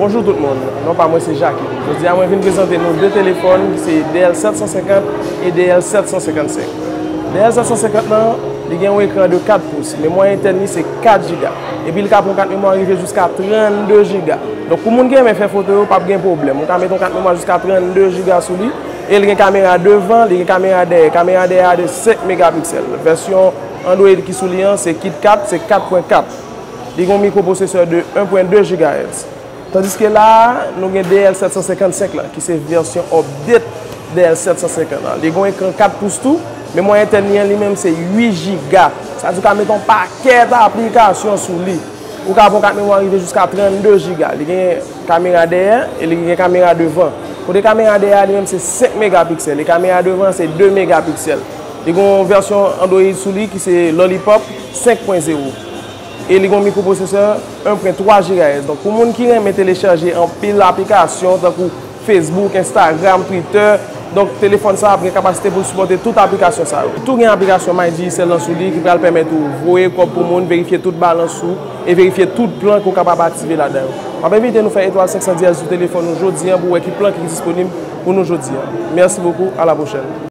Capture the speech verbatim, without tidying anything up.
Bonjou tout moun, non pa mwen se Jacqueline. Jodi a mwen vin prezante nou de telefòn ki se D L sèt san senkant e D L sèt san senkannsenk. D L sèt san senkant lan, li gen yon ekran de kat pous, memwa entèn li se kat jiga. Epi li ka pran kat memwa rive jiska trannde jiga. Donk pou moun ki renmen fè foto yo, p ap gen pwoblèm. Ou ka mete yon kat memwa jiska trannde jiga sou li, e li gen kamera devan, li gen kamera dèyè. Kamera dèyè a de senk megapiksèl. Vèsyon Android ki sou li an se KitKat, se kat pwen kat. Li gen yon mikropwosesè de en pwen de gigahètz. Tandiske la a, nou gen D L sèt san senkannsenk lan, ki se vèsyon update D L sèt san senkant lan. Li gen yon ekran kat pous tou, memwa entèn li an li menm se uit jiga. Sa di ou ka mete yon pakèt aplikasyon sou li. Ou ka pran kat memwa rive jiska trannde jiga. Li gen kamera dèyè e li gen kamera devan. Kote kamera dèyè a li menm se senk megapiksèl e kamera devan se de megapiksèl. Li gen yon vèsyon Android sou li ki se Lollipop senk pwen zewo. E li gen yon mikropwosesè en pwen twa gigahètz. Donk pou moun ki renmen telechaje anpil aplikasyon tankou Facebook, Instagram, Twitter, donk telefòn sa ap gen kapasite pou l sipòte tout aplikasyon sa yo. Tou gen aplikasyon My Digicel lan sou li ki pral pèmèt ou voye kòb pou moun, verifye tout balans ou e verifye tout plan ke w kapab aktive ladan yo. M ap envite nou fè etwal senk san dyèz sou telefòn nou jodi an pou wè ki plan ki disponib pou nou jodi an. Merci beaucoup, à la prochaine.